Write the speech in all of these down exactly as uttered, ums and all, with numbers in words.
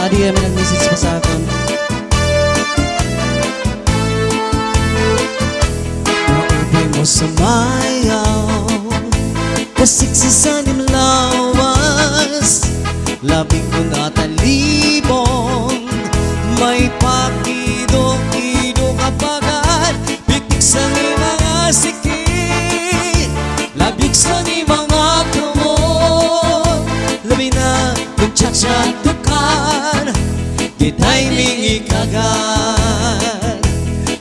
Adi kami nag-message pa sa akon. Maupay mo sumayaw, kasiksi san im lawas, labi kon atalibong, may pakido-kido ka pa gad, pitik san im mga siki, labig san im mga kamot, labi na kon tsa-tsa-tukan, gi-timing ika gad.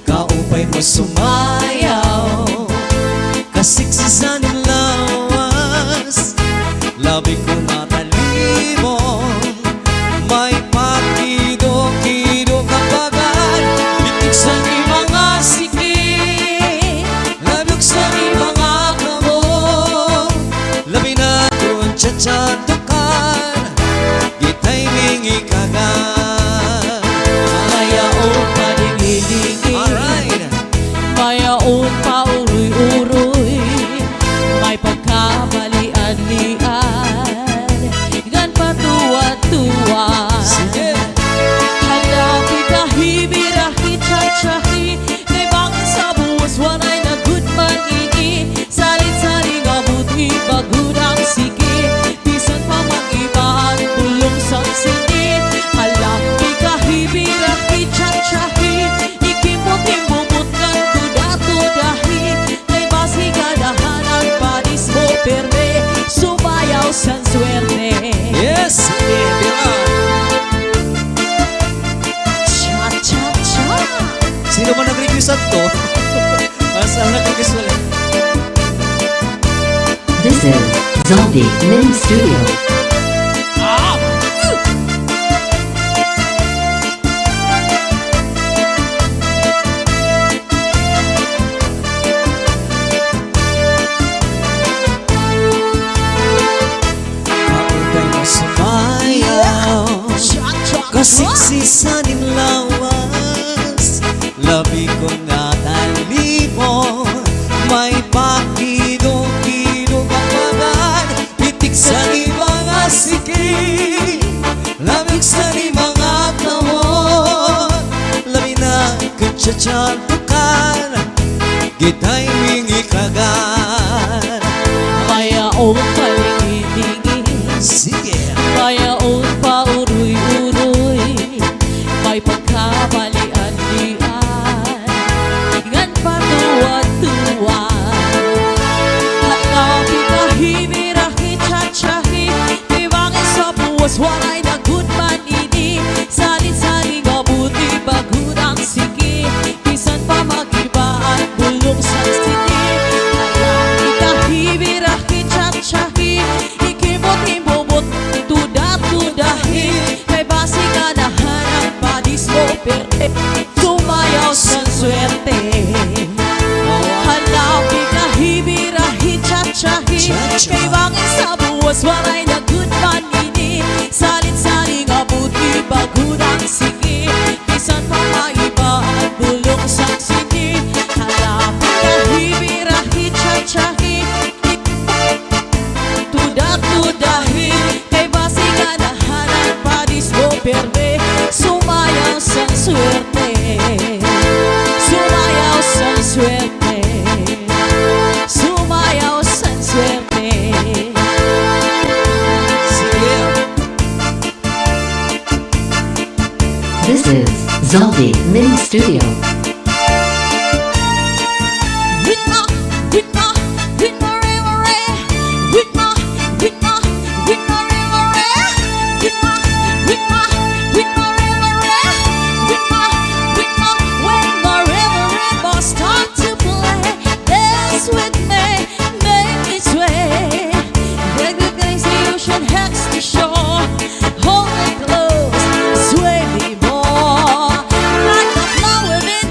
Kaupay mo sumayaw, kasiksi san im lawas, labi kon atalibong, may pakido-kido ka pa gad, pitik san im mga siki, labig san im mga kamot, labi na kon tsa-tsa-tukan, gi-timing ika gad. Mayaon pa dingi-dingi. Alright. Mayaon pa uroy-uroy. May pagkabalian-lian ngan patuwad-tuwad. Sige. Hala, pikahibi-rahi, tsa-tsahi, kay bangin sa buwas waray na gud man ini. Salit-salit nga buti, bag-o na an siki. Bisan pa mag-iba an bulong san sini. Hala, pikahibi-rahi, tsa-tsahi, ikimot-imumot ngan tuda-tudahi. Kay basi ganahan an padis mo pirme, sumayaw san swerte. Yes, sige, di ba? Cha-cha-cha. Sino man nag-request adto? Asa ang nag-request wala? This is Zombie Mini Studio. Maupay mo sumayaw, kasiksi san im lawas, labi kon atalibong, may pakido-kido ka pa gad, pitik san im mga siki, labig san im mga kamot, labi na kon tsa-tsa-tukan, gi-timing ika gad. Mayaon pa dingi-dingi. Sige. Mayaon pa uroy-uroy. May pagkabalian-lian ngan patuwad-tuwad. Hala, pikahibi-rahi, tsa-tsahi, kay bangin sa buwas waray na gud man ini. Salit-salit nga buti, bag-o na an siki. Bisan pa mag-iba an bulong san sini. Hala, pikahibi-rahi, tsa-tsahi, ikimot-imumot, tuda-tudahi. Kay basi ganahan an padis mo pirme, sumayaw san swerte. Hala, pikahibi-rahi, tsa-tsahi, kay bangin sa buwas waray na gud man ini. Salit-salit nga buti, bag-o na an siki. Bisan pa mag-iba an bulong san sini. Hala, pikahibi-rahi, tsa-tsahi, tuda-tudahi. Kay basi ganahan an padis mo pirme, sumayaw san swerte. Sumayaw san swerte. Sumayaw san swerte. Sige. This is Zombie Mini Studio. Start to play, dance with me, make me sway. Recognize the ocean, heads to shore. Hold me close, sway me more. Like a flower in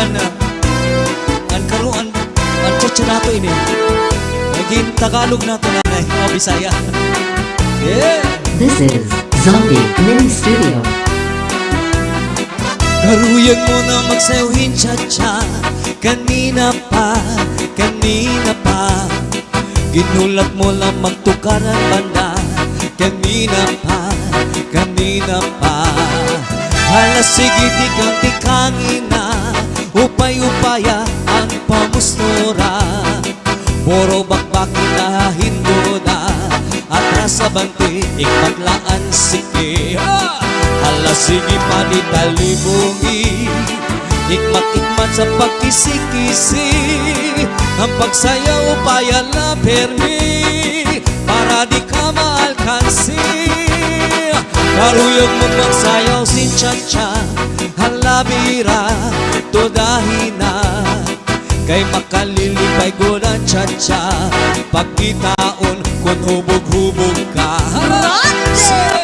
An, an karon, an, an cha-cha nato ini. Nagin Tagalog nato, nanay. O, Bisaya. Yeah. This is Zombie Mini Studio. Karuyag mo na magsayaw hin cha-cha. Kanina pa, kanina pa. Ginhulat mo la magtukar an banda. Kanina pa, kanina pa. Hala, sige, tikang-tikang na, upay-upaya an pamustura. Puro bakbaki na hin duda, atras abante, ikmat la an siki. Ha! Hala, sige pa, di talibongi. Ikmat-ikmat sa pagkisi-kisi, an pagsayaw upaya la pirmi, para di ka maalkansi. Karuyag mo magsayaw sin cha-cha, hala bira, tudahi na. Kay makalilipay gud an cha-cha, pagkitaon kon hubog-hubog ka. Roger!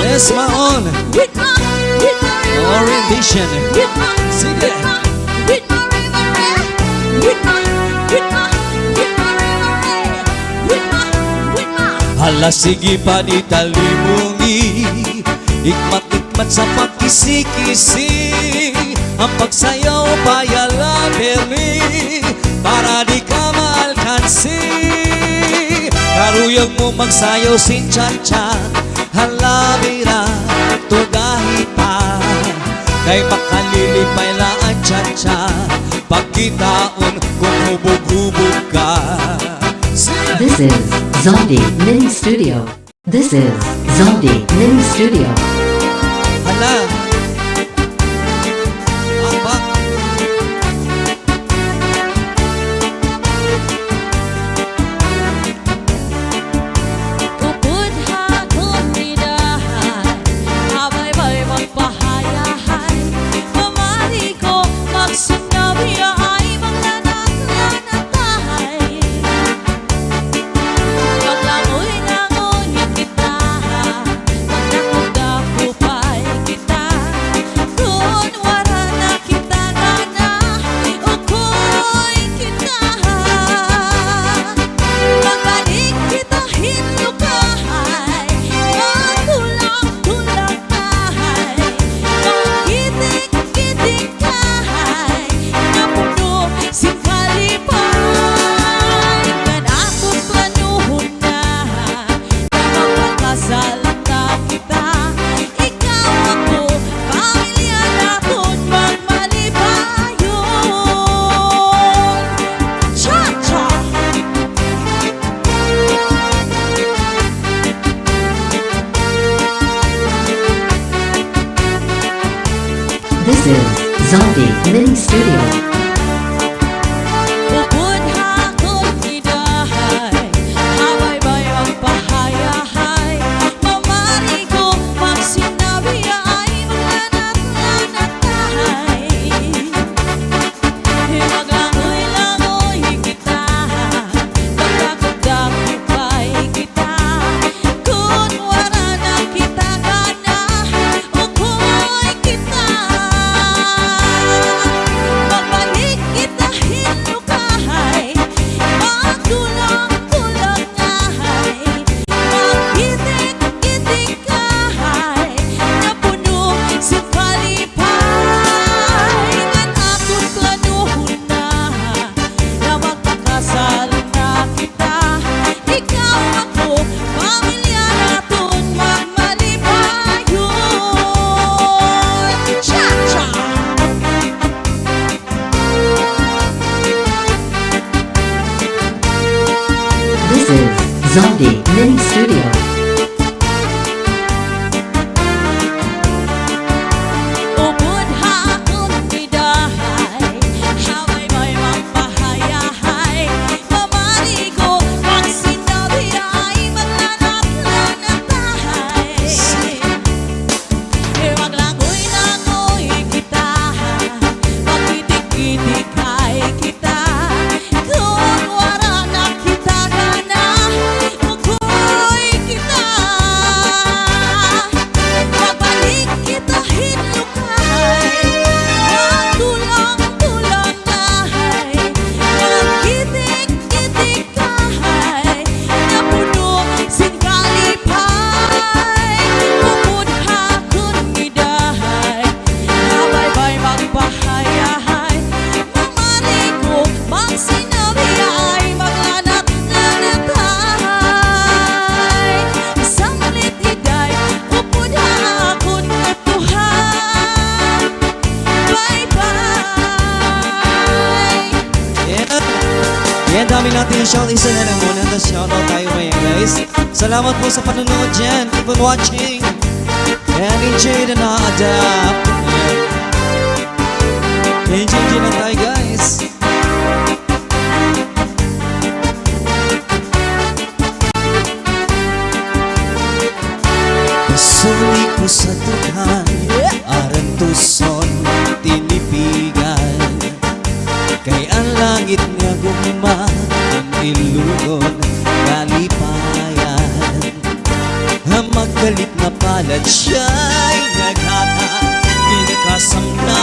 Yes, maon. With my, with my rendition. With my, sige. With my, with my, with my, with my, with my, with my, with my. Hala, sige pa, di talibongi. Ikmat-ikmat sa pagkisi-kisi, an pagsayaw upaya la pirmi, para di ka maalkansi. Karuyag mo magsayaw sin cha-cha, hala bira, tudahi pa. Kay makalilipay la an cha-cha, pagkitaon kon hubog-hubog ka. This is Zombie Mini Studio. This is Zombie Mini Studio. Hala. Apa? Upod ha akon idahay, habaybay magpahayahay, mamari ko magsinabyahay, maglanat-lanat. Maglangoy-langoy kita, magdakop-dakop ay kita. Kon wara na kita gana, ukoy kita. Magbalik kita hin lugahay, magkulang-kulang tahay, magkitik-kitik tahay, nga puno sin kalipay. Ngan akon planuhon na, nga magpakasal na kita, ikaw, ako, pamilya naton magmalipayon. Cha-cha! This is Zombie Mini Studio. Upod ha akon idahay, habaybay magpahayahay, mamari ko magsinabyahay, maglanat-lanat tahay. Maglangoy-langoy kita, magdakop-dakop ay kita. Kon wara na kita gana, ukoy kita. Magbalik kita hin lugahay, magkulang-kulang tahay, magkitik-kitik tahay, nga puno sin kalipay. Ngan akon planuhon na, nga magpakasal na kita, ikaw, ako, pamilya naton magmalipayon. Cha-cha! This is Zombie Mini Studio. Upod ha akon idahay, habaybay magpahayahay, mamari ko magsinabyahay, maglanat-lanat tahay. Maglangoy-langoy kita, magkitik-kitik ay kita. Kon wara na kita gana, ukoy Shout, isa na lang muna, tas shout out tayo ngayon, guys. Salamat po sa panonood dyan. Keep on watching. And enjoy the na-adapt. Ayan. Enjoy, enjoy lang tayo, guys. Kasuni ko sa dughan, arantuson, tinipigan. Kay an langit nga gugma, an Ilogon kalipayan. Ha magkalit nga palad siya'y naghatag hin kasamtan.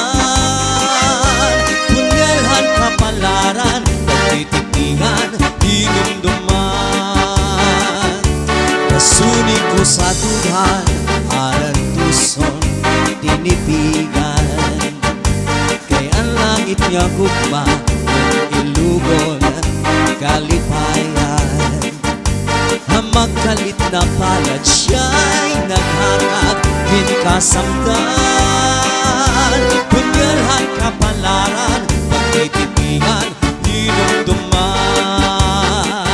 Bunyal han kapalaran, pagtitipingan, hinumduman. Kasuni ko sa dughan, arantuson, tinipigan. Kay an langit nga gugma, Ilogon kalipayan. Ha magkalit nga palad siya'y naghatag hin kasamtan. Bunyal han kapalaran, pagtitipingan, hinumduman.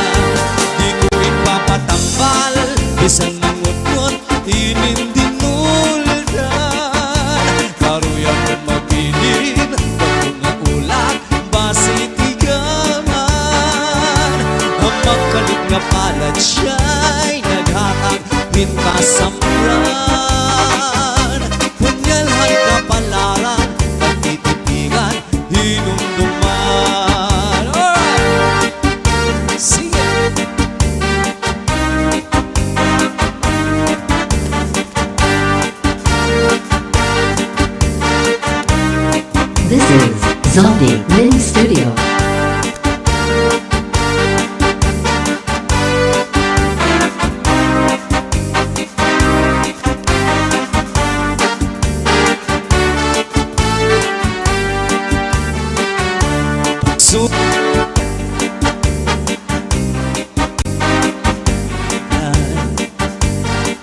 Di ko ipapatambal, bisan mangutngot, inin dinuldan. Karuyag ko mabilin, dako nga ulat, basi tigaman. Ha magkalit nga palad siya'y naghatag hin kasamtan. Bunyal han kapalaran, pagtitipingan, hinumduman. Alright! Sige! This is Zombie Mini Studio. Su-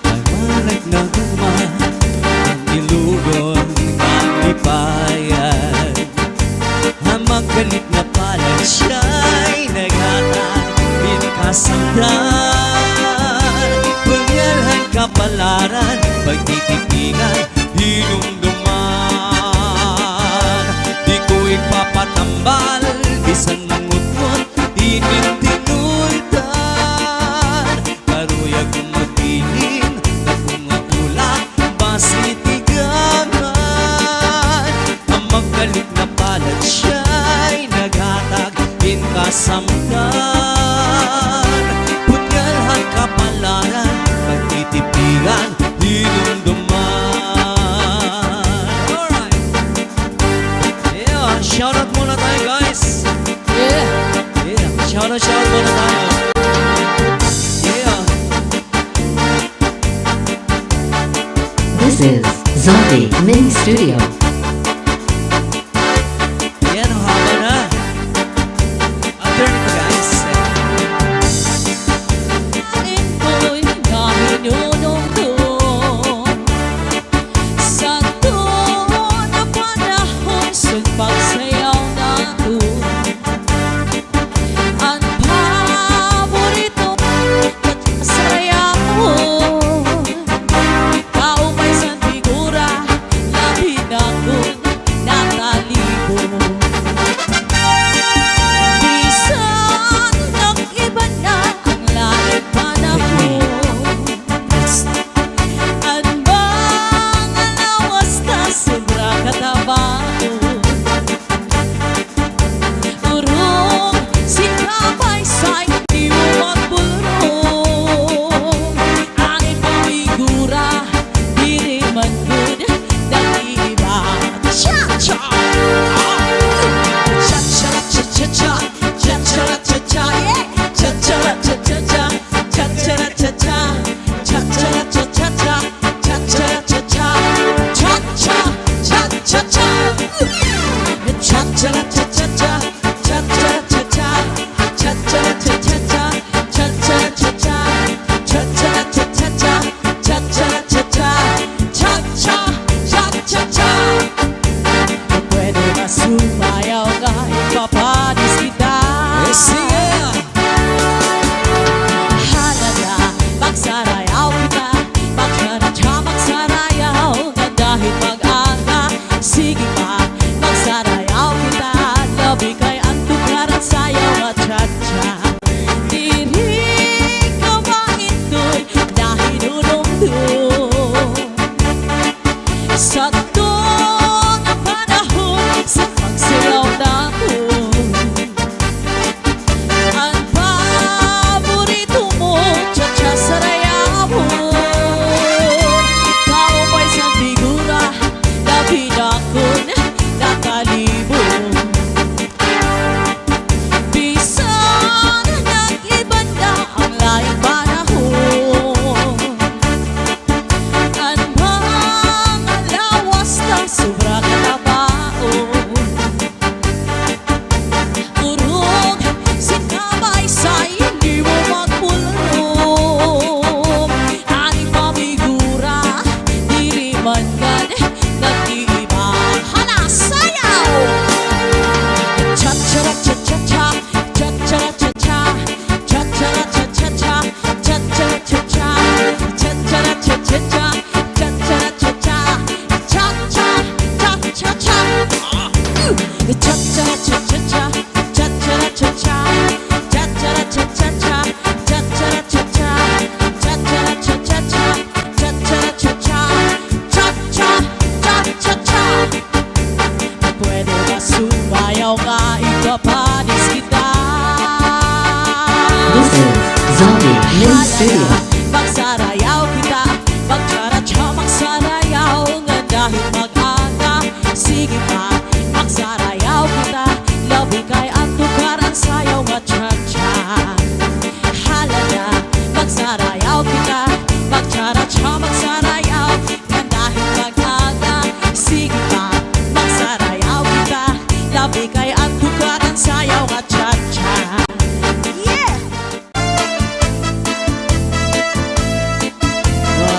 Ay, manag na human, an Ilogon kalipayan. Ha magkalit nga palad siya'y naghatag hin kasamtan. Bunyal han kapalaran, pagtitipingan, hinumduman. Di ko ipapatambal, bisan mangutngot, inin dinuldan. Karuyag ko mabilin, dako nga ulat, basi tigaman. Ha magkalit nga palad siya'y naghatag hin kasamtan. Bunyal han kapalaran, pagtitipingan, hinumduman. Alright. Yeah, shoutout muna tayo, guys. Yeah. Yeah, shoutout, shoutout muna tayo. Yeah. This is Zombie Mini Studio. Yan, ang haba na. After nito, guys. Sa tuod nga panahon, sun pagsayaw naton. An paborito nga sarayawon, kaupay san figura, labi na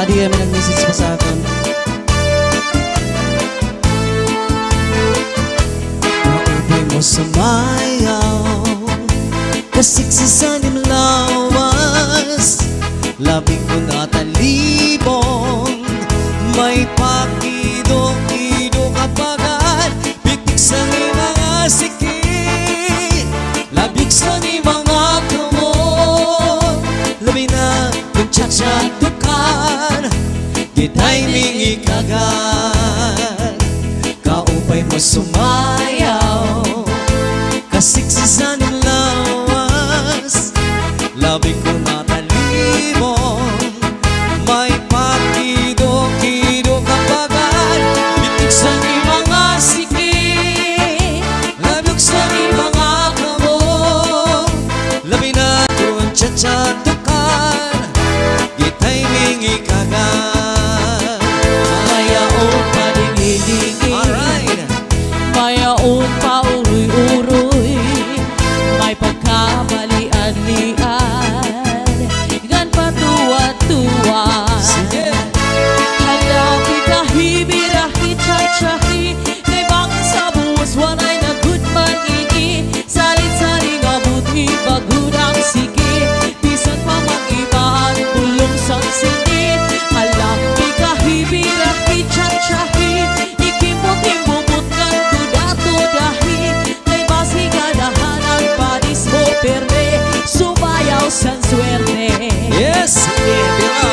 Di kami nag-message pa sa akon. Maupay mo sumayaw, kasiksi san im lawas, labi kon natalibong, may pakido-kido ka pa gad, bitik san im mga siki, labik san im mga kamot, labi na kon tsatsatukan, gi-timing ika gad. Kaupay mo sumayaw, kasiksi san im lawas, labi kon natalibong, may pakido-kido ka pa gad, bitik san im mga siki, labik san im mga kamot, labi na kon tsatsatukan, gi-timing ika gad. Mayaon pa dingi-dingi. Alright. Mayaon pa uroy-uroy. May pagkamalian-lian ngan patuwad-tuwad. Sige. Hala, pikahibi-rahi, tsahi-tsahi, kay bangin sa buwas waray na gud man ini. Salit-salit nga buti, bag-o dang siki, bisan pa mag-iba an bulong san sini. Hala, pikahibi-rahi, tsahi-tsahi, ikimot-imot ngan tuda-tudahi, kay basi gad ha hanay padis mo pirme, sumayaw san swerte. Yes, sige, di ba?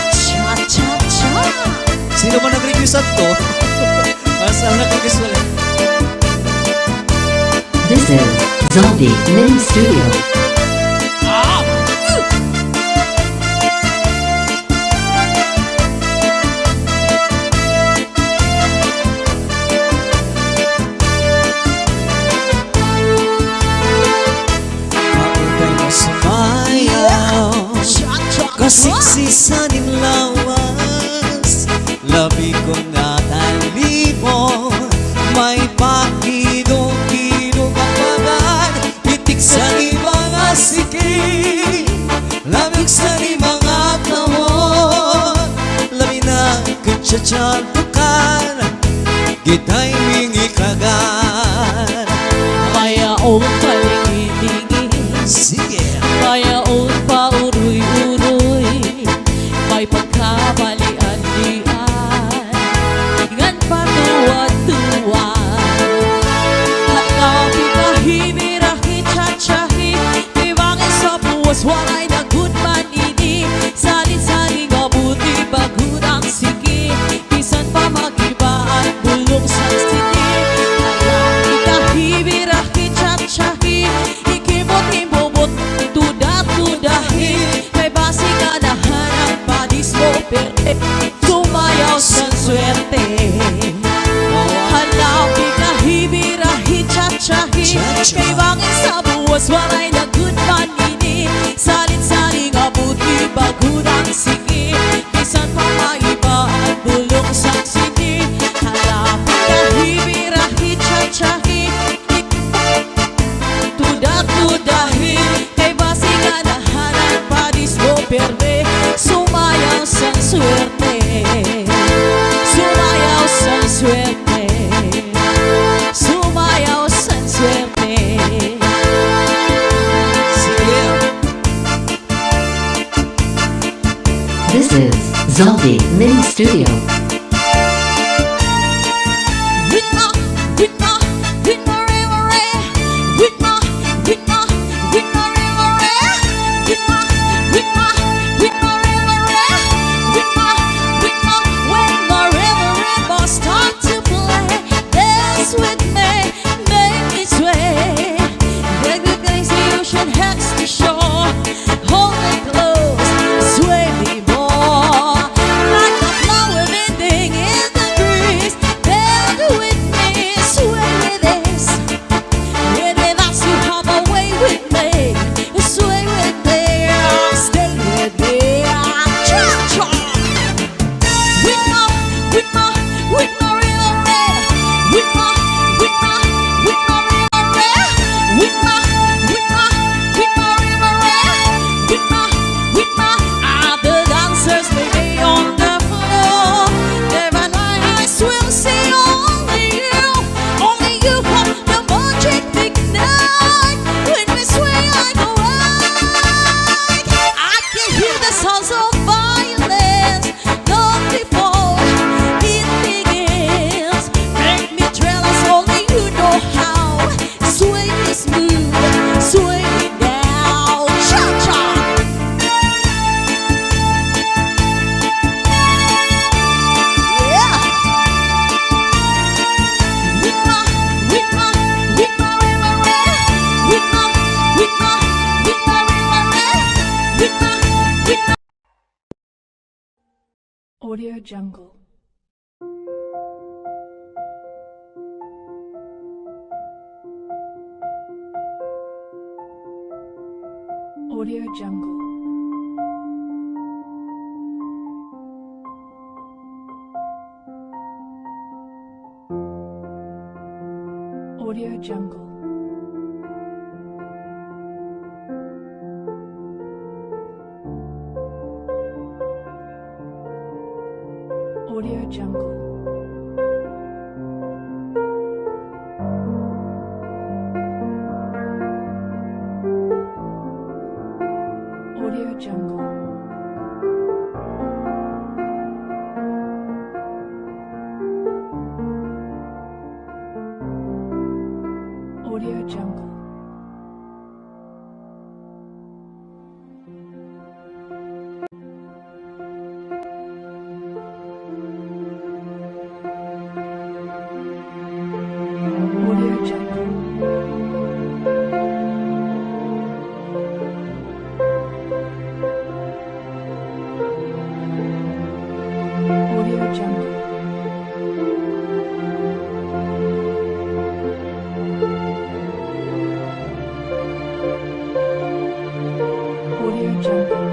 Cha-cha-cha. Sino man nag-request adto? Asa ang nag-request wala? This is Zombie Mini Studio. Maupay mo sumayaw, kasiksi san im lawas, labi kon natalibong, may pakido-kido ka pa gad, bitik san im mga siki, labik san im mga kamot, labi na kon tsatsatukan, gi-timing ika gad. Mayaon pa dingi-dingi. Sige. Mayaon pa uroy-uroy. May pagkamalian-lian ngan patuwad-tuwad. Hala, pikahibi-rahi, tsahi-tsahi, kay bangin sa buwas waray na gud man ini. Salit-salit nga buti, bag-o dang siki, bisan pa mag-iba an bulong san sini. Hala, pikahibi-rahi, tsahi-tsahi, ikimot-imot, tuda-tudahi, kay basi gad ha hanay padis mo pirme, sumayaw san swerte. Hala, pikahibi-rahi, tsahi-tsahi, kay bangin sa buwas waray na gud man ini. Salit-salit nga buti, bag-o dang siki, bisan pa mag-iba an bulong san sini. Hala, pikahibi-rahi, tsahi-tsahi, tuda-tudahi, kay basi gad ha hanay padis mo pirme, sumayaw san swerte. Sumayaw san swerte. Sumayaw san swerte. Sige. This is Zombie Mini Studio. Start to play, dance with me, make me sway. Recognize the ocean has to shore. Hold me close, sway me more. Like a flower in So violence, not before it begins. Make me thrill as only you know how. Swing is smooth, swing it down. Cha-cha. Yeah. With my, with my, with my, with my, with my, with my, with my, with my, with my, with my. Audio Jungle. Audio Jungle. Audio Jungle. Audio Jungle. Audio Jungle. Audio Jungle. Audio Jungle. Audio Jungle. Audio Jungle.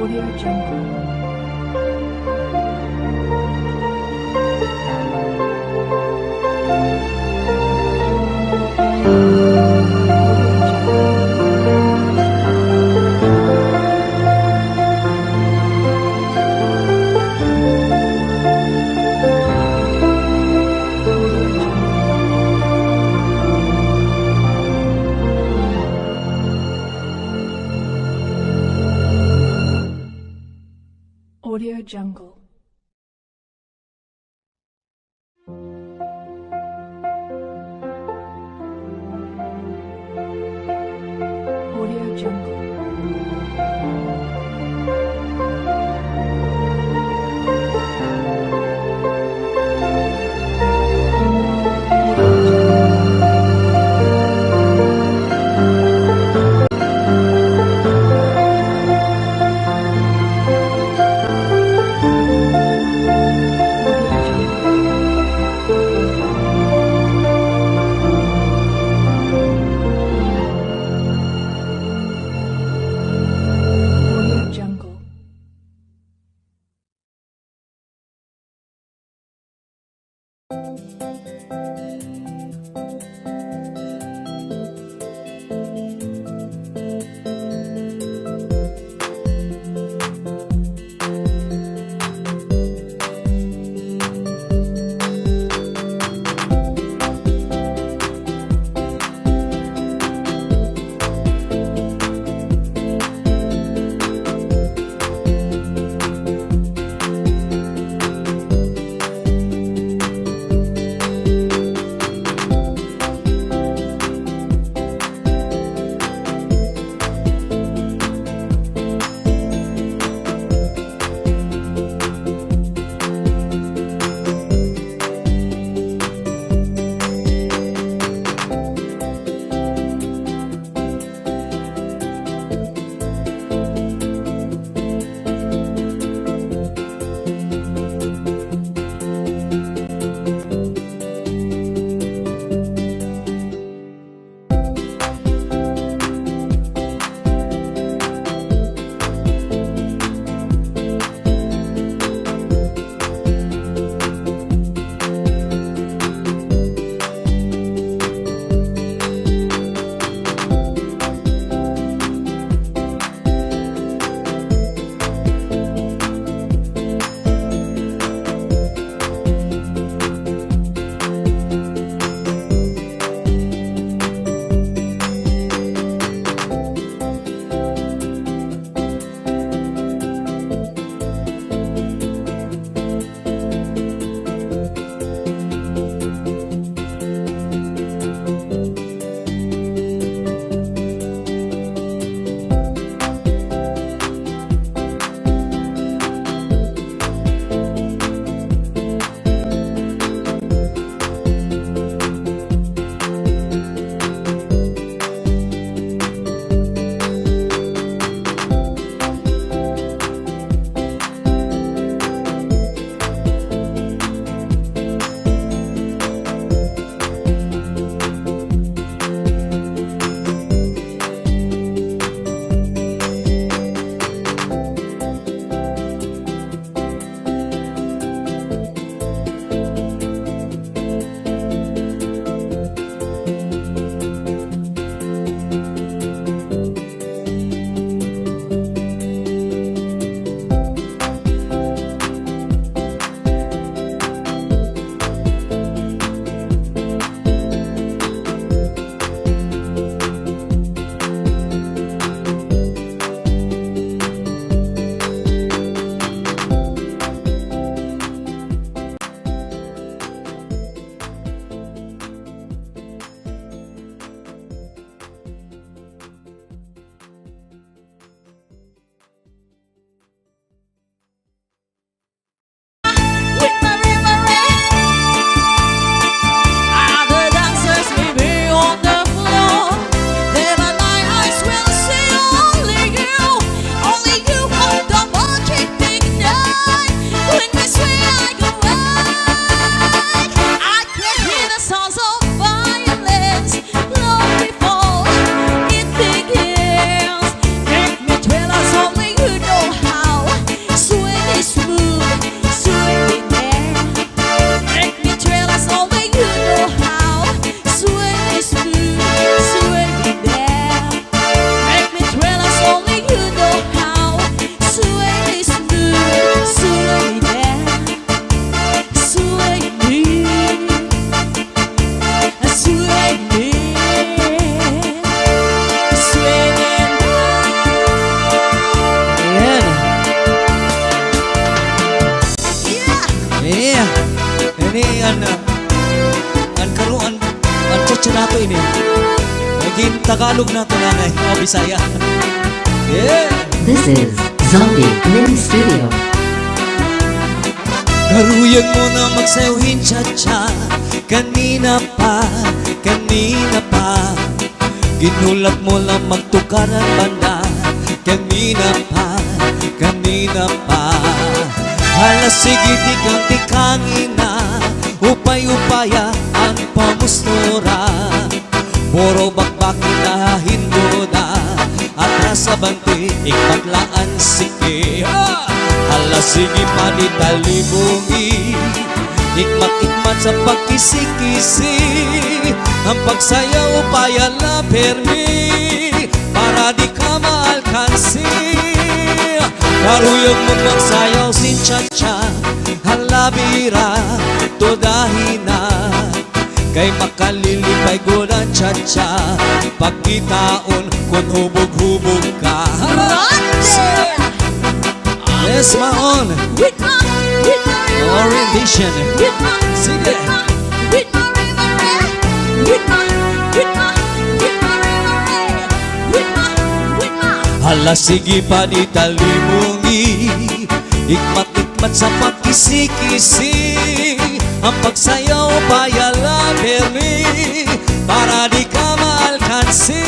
Audio Jungle. Audio Jungle. Audio Jungle. Audio Jungle. Audio Jungle. Tagalog naton anay, mga Bisaya. Yeah! This is Zombie Mini Studio. Karuyag mo na magsayaw hin cha-cha. Kanina pa, kanina pa. Ginhulat mo la magtukar han banda. Kanina pa, kanina pa. Hala, sige, tikang-tikang na. Upay-upaya an pamustura. Puro bakbaki na hin duda. Atras abante, ikmat la an siki. Ha! Hala, sige pa, di talibongi. Ikmat-ikmat sa pagkisi-kisi. An pagsayaw, upaya la pirmi. Para di ka maalkansi. Karuyag mo magsayaw sin cha-cha. Hala, bira, tudahi na. Kay makalilipay gud an cha-cha, pagkitaon kon hubog-hubog ka. Grande! Yes, maon. Wait, ma! Wait, ma! More rendition. Wait, ma! Sige. Wait, ma! Wait, ma! Wait, ma! Wait, ma! Wait, ma! Wait, ma! Hala, sige pa, di talibongi. Ikmat-ikmat sa pagkisi-kisi. An pagsayaw, upaya la pirmi. Para di ka maalkansi.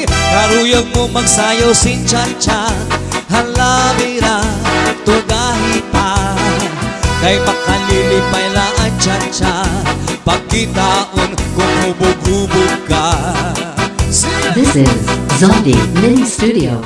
Karuyag mo magsayaw sin cha-cha. Hala, bira, tudahi pa. Kay makalilipay la an cha-cha. Pagkitaon kon hubog-hubog ka. Sige. This is Zombie Mini Studio.